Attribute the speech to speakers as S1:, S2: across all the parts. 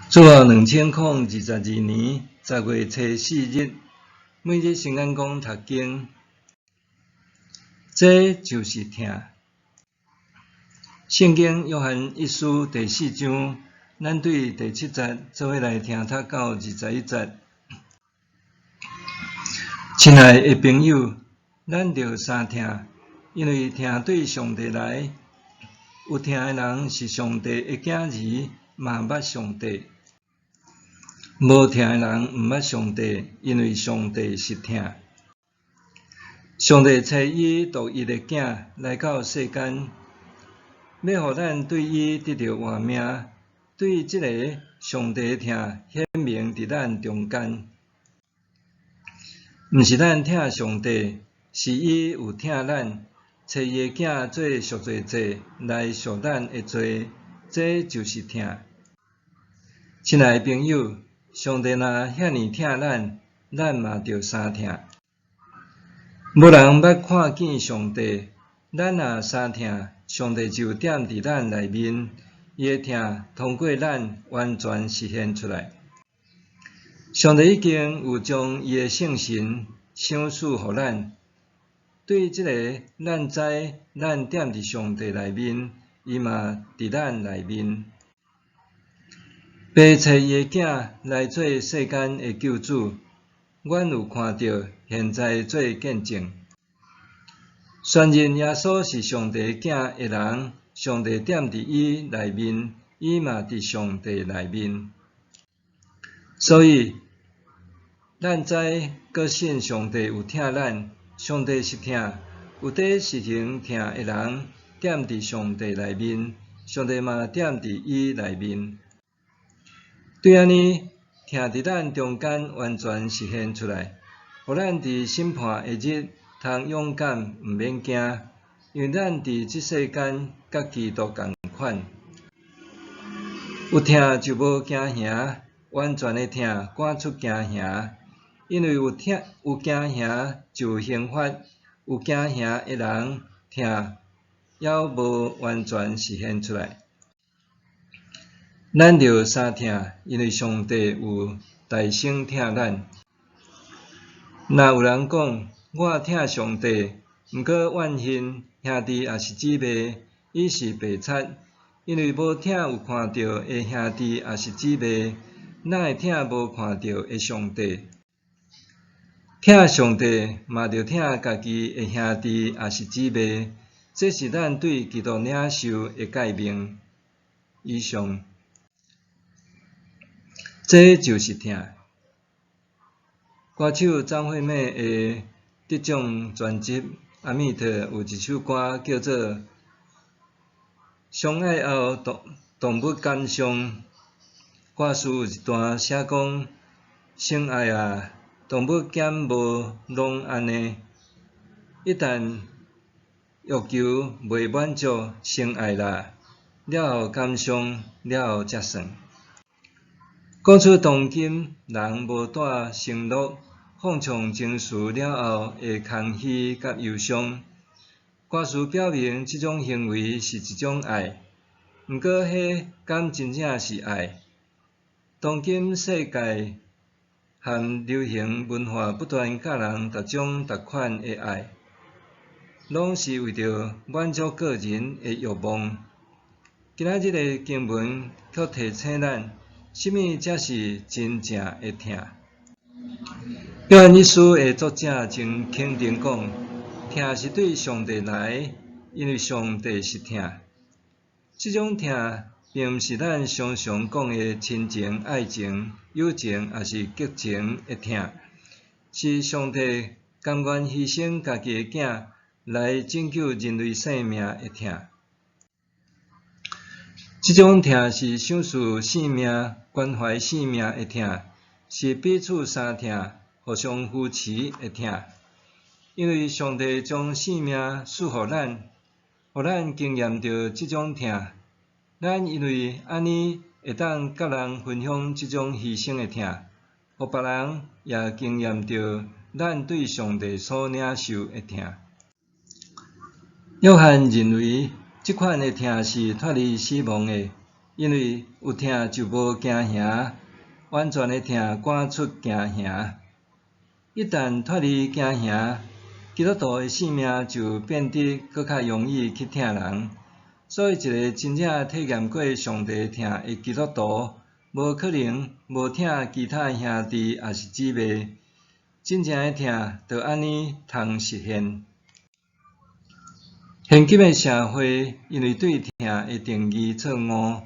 S1: 主後2022年10月初4日，每日聖眼光讀經，這就是疼。聖經約翰一書第四章，咱對第七節做伙來聽讀到21節。親愛的朋友，咱著相疼，因為疼對上帝來，有疼的人是上帝的囝兒，嘛捌上帝。無疼的人毋捌上帝，因為上帝是疼。上帝差伊獨一的囝來到世間，欲予咱對伊得著活命。對這个上帝的疼顯明佇咱中間，毋是咱疼上帝，是伊有疼咱，差伊的囝做贖罪祭來贖咱的罪，這就是疼。親愛的朋友，上帝若遐爾疼咱，咱嘛著相疼。無人捌看見上帝，咱若相疼，上帝就踮佇咱內面，伊的疼通過咱完全實現出來。上帝已經有將伊的聖神賞賜予咱，對這个咱知咱踮佇上帝內面，伊嘛佇咱內面。父差伊的囝來做世間的救主，阮有看著，現在做見證。宣認耶穌是上帝囝的人，上帝踮佇伊內面，伊嘛佇上帝內面。所以，咱知閣信上帝有疼咱，上帝是疼，有佇實行疼的人，踮佇上帝內面，上帝嘛踮佇伊內面。對按呢，疼佇咱中間完全實現出來，予咱佇審判的日通勇敢，毋免驚，因為咱佇這世間佮基督仝款。有疼就無驚嚇，完全的疼趕出驚嚇，因為有疼有驚嚇就有刑罰，有驚嚇的人疼猶無完全實現出來。咱著相疼，因為上帝有代先疼咱。若有人講我疼上帝，毋過怨恨兄弟抑是姊妹，伊是白賊，因為無疼有看著的兄弟抑是姊妹，哪會疼無看著的上帝？疼上帝嘛著疼家己的兄弟抑是姊妹，這是咱對基督領受的誡命。以上。這就是疼。歌手張惠妹的得獎專輯《阿密特》有一首歌叫做《相愛後動動物感傷》，歌詞有一段寫講：相愛啊，動物敢無攏按呢？一旦欲求袂滿足，先愛啦，了後感傷，了後才算。講出當今人無帶承諾，放縱情緒了後的空虛佮憂傷。歌詞表明這種行為是一種愛，毋過彼敢真正是愛？當今世界和流行文化不斷教人逐種逐款的愛，攏是為著滿足個人的欲望。今仔日的經文卻提醒咱，啥物才是真正的疼？約翰一書的作者真肯定講，疼是對上帝來，因為上帝是疼。這種疼並毋是咱常常講的親情、愛情、友情，抑是激情的疼，是上帝甘願犧牲家己的囝來拯救人類性命的疼。這種疼是賞賜性命、關懷性命的疼，是彼此相疼、互相扶持的疼。因為上帝將性命賜予咱，予咱經驗著這種疼。咱因為按呢會當佮人分享這種犧牲的疼，予別人也經驗著咱對上帝所領受的疼。約翰認為，這款的疼是脫離死亡的，因為有疼就無驚嚇，完全的疼趕出驚嚇。一旦脫離驚嚇，基督徒的性命就變得閣較容易去疼人。所以，一个真正體驗過上帝疼的基督徒，無可能無疼其他兄弟抑是姊妹。真正的疼，就按呢通實現。現今的社會，因為對疼的定義錯誤，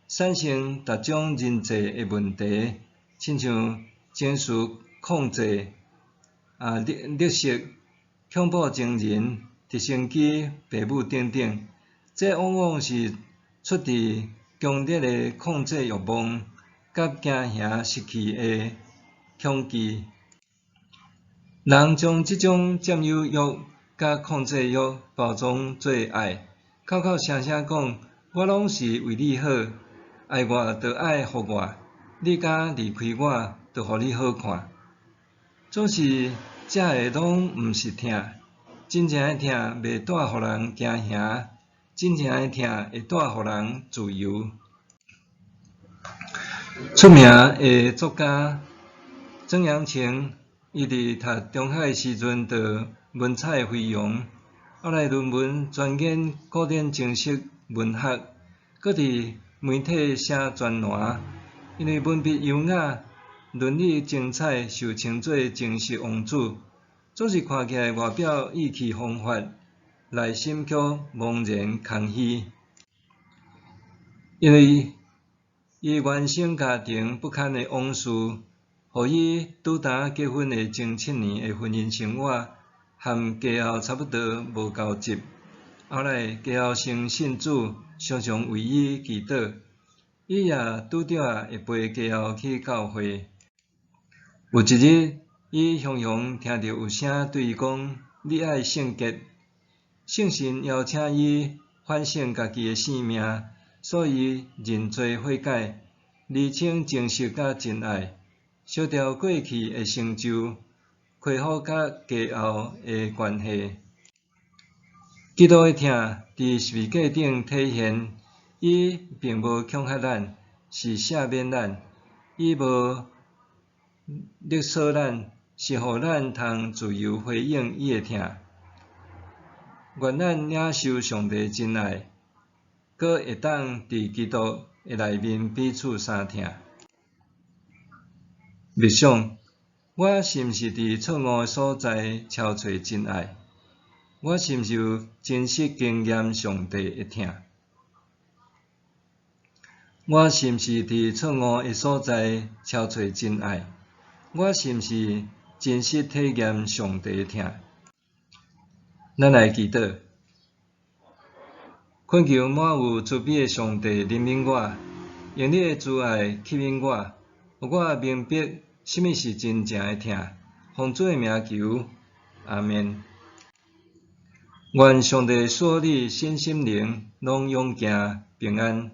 S1: 產生逐種人際的問題，親像情緒控制、勒索、恐怖情人、直升機、爸母等等，這往往是出自強烈的控制欲望，佮驚嚇失去的恐懼。人將這種佔有欲佮控制欲包裝做愛，口口聲聲講我攏是為你好，愛我就愛予我，你敢離開我，就予你好看。總是這个攏毋是疼，真正的疼袂帶予人驚嚇，真正的疼會帶予人自由。出名的作家曾陽晴，伊佇讀中學的時陣就文采飛揚，後來論文專研古典情色文學，閣佇媒體寫專欄，因為文筆優雅，論語精彩，受稱做情色王子。總是看起來外表意氣風發，內心卻茫然空虛。因為伊原生家庭不堪的往事，予伊拄焦結婚的前7年的婚姻生活，和家後差不多無交集。後來家後先信主，常常為伊祈禱，伊也拄著會陪家後去教會。有一日，伊雄雄聽著有聲對伊講：你愛聖潔。聖神邀請伊反省家己的生命，所以認罪悔改，釐清情色佮真愛，燒掉過去的成就，恢復佮家後的關係。基督的疼佇十字架頂體現，伊並無恐嚇咱，是赦免咱；伊無勒索咱，是予咱通自由回應伊的疼。願咱領受上帝真愛，閣會當佇基督的內面彼此相疼。默想，我是毋是佇錯誤的所在敲揣真愛？我是毋是有真實經驗上帝的疼？我是毋是佇錯誤的所在敲揣真愛？我是毋是真實體驗上帝的疼？咱來祈禱，懇求滿有慈悲的上帝憐憫我，用你的慈愛吸引我，予我明白啥物是真正的疼。奉主的名求，阿們。願上帝賜予你身心靈攏勇健平安。